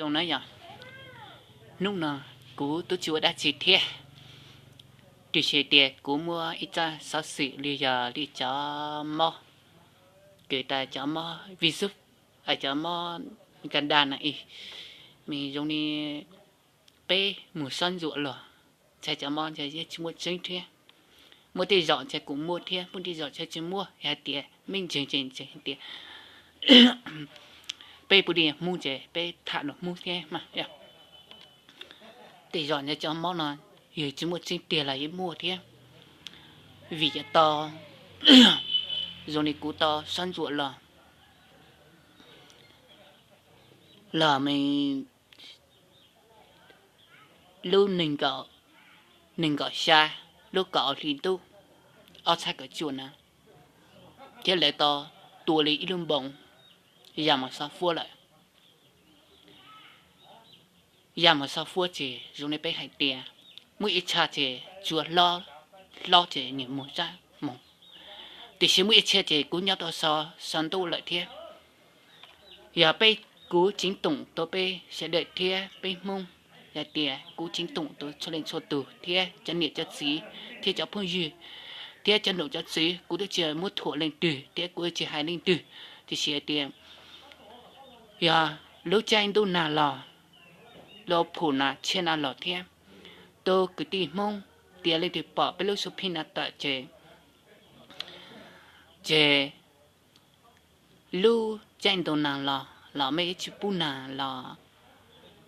Zoo na yog, hnub no kuv twb tsis ua dab tsi thiab, tiam sis tias kuv muaj ib zaj xov xwm li yog li cov mob, kws tas cov mob virus, cov mob ka da na, es zoo li peb mus sab ntsuam los, ntshai cov mob ntshai yeej tsis muaj tseeb thiab. Muaj tej zaum ntshai kuv muaj thiab, muaj tej zaum ntshai tsis muaj, yog hais tias me ntseeg ces ntseeg tias peb puav leej Hmoob ces peb tham lus Hmoob thiab mas. Tej zaum ntshai cov mob no yog tsis muaj tseeb tiag los yeej muaj thiab, vim cov tau zoo li kuv tau sab ntsuam los, los me lub nees nkaum xya, lub kaum hli ntuj ob txhiab kaum cuaj na, thiab lawv tau tua li ib lub npoo ya mus xov fuab lawm. Ya mus xov fuab ces zoo li peb hais tias muaj ib txhia ces tsuas hlob, hlob ces nyias mus zaj mus, tiam sis muaj ib txhia ces kuv nyob tau xov ntuj lawm thiab. Yog peb, kuv ceev toom rau peb sawv daws thiab peb Hmoob, yog tias kuv ceev toom rau txhua leej txhua tus thiab cov niam cov txiv thiab cov phooj ywg thiab cov nom cov tswv, kuv twb tsis muab thuam leej twg thiab kuv tsis hais leej twg, tiam sis hais tias yog lub caij ntuj nag los, lub phum nag tshiab nag los thiab, tus kwv tij Hmoob tias leej twg pom peb lub xub phij nag tawm ces, ces lub caij ntuj nag los los mej yuav tsis pub nag los,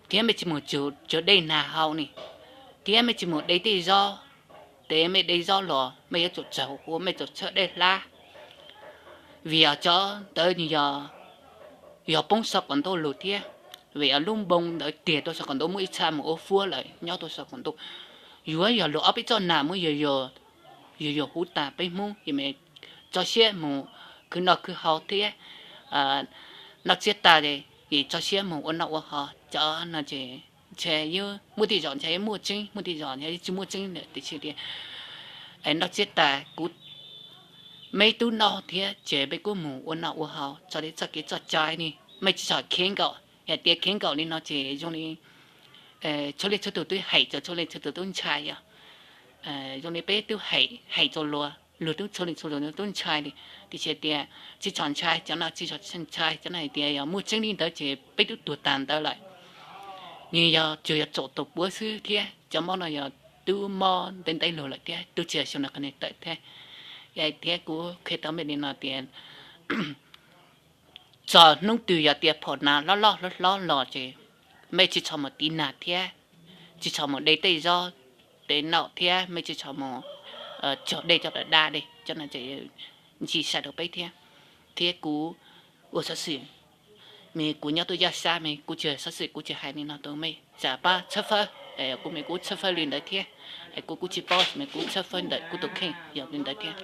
thiab mej tsis mus cog dej nag haus ni, thiab mej tsis mus de tej zaub, tes mej de zaub los mej yuav tsum tsaug ua mej tsaug tshawb dej hlab, vim yog cov ntawd yog poob xov kom ntuj lug thiab, vim yog lub npoo ntawd tiag rau xov kom ntuj, muaj ib txha mus ua fuab lawm nyob rau xov kom ntuj. Yuav yog luag ob peb txoj nag muab yus yuam huv tas peb Hmoob, es mej tso siab mus khwv noj khwv haus thiab noj tsiab tas, es tso siab mus ua noj ua haus. Cov no ces ntshe muaj tej zaum ntshe muaj tseeb, muaj tej zaum ntshe tsis muaj tseeb lawm tiam sis tias noj tsiab tas kuv, mej tub noj thiab ces mej kuj mus ua noj ua haus tso li txoj kev txoj cai ni, mej tsis txhob khiav nkaum. Yog tias khiav nkaum li no ces zoo li txhua leej txhua tus twb hem, txhua leej txhua tus twb ntshai yog, zoo li peb twb hem, hem rau luag, luag twb txhua leej txhua tus twb ntshai li. Tiam sis tias tsis txhob ntshai, cov no tsis txhob ntshai, cov no hais tias yog muaj tseeb li ntawd ces peb twb tuag tag ntawd lawm. Nws yog tsuas yog tsaum tus puav xwb thiab cov mob no yog twb mob ntev ntev lug lawm thiab twb tsis yog xyoo no qhov no tawm thiab. Thiab kuv qhia tau mej li no tias txog hnub twg yog tias phom nag loj loj hlob hlob los ces mej tsis txhob mus tiv nag thiab, tsis txhob mus de tej zaub tej naum thiab mej tsis txhob mus cog dej coj dab dab li, cov no ces ntsis sai rau peb thiab. Thiab kuv ua xov xwm, mas kuv nyob tuaj yaj sab mas kuv tsis xov xwm kuv tsis hais li no rau mej, tsam pab txhawb fawb, kuv mas kuv txhawb fawb li ntawd thiab, kuv kuj tsis paub mas kuv txhawb fawb ntawm kuv tus kheej yog li ntawd thiab.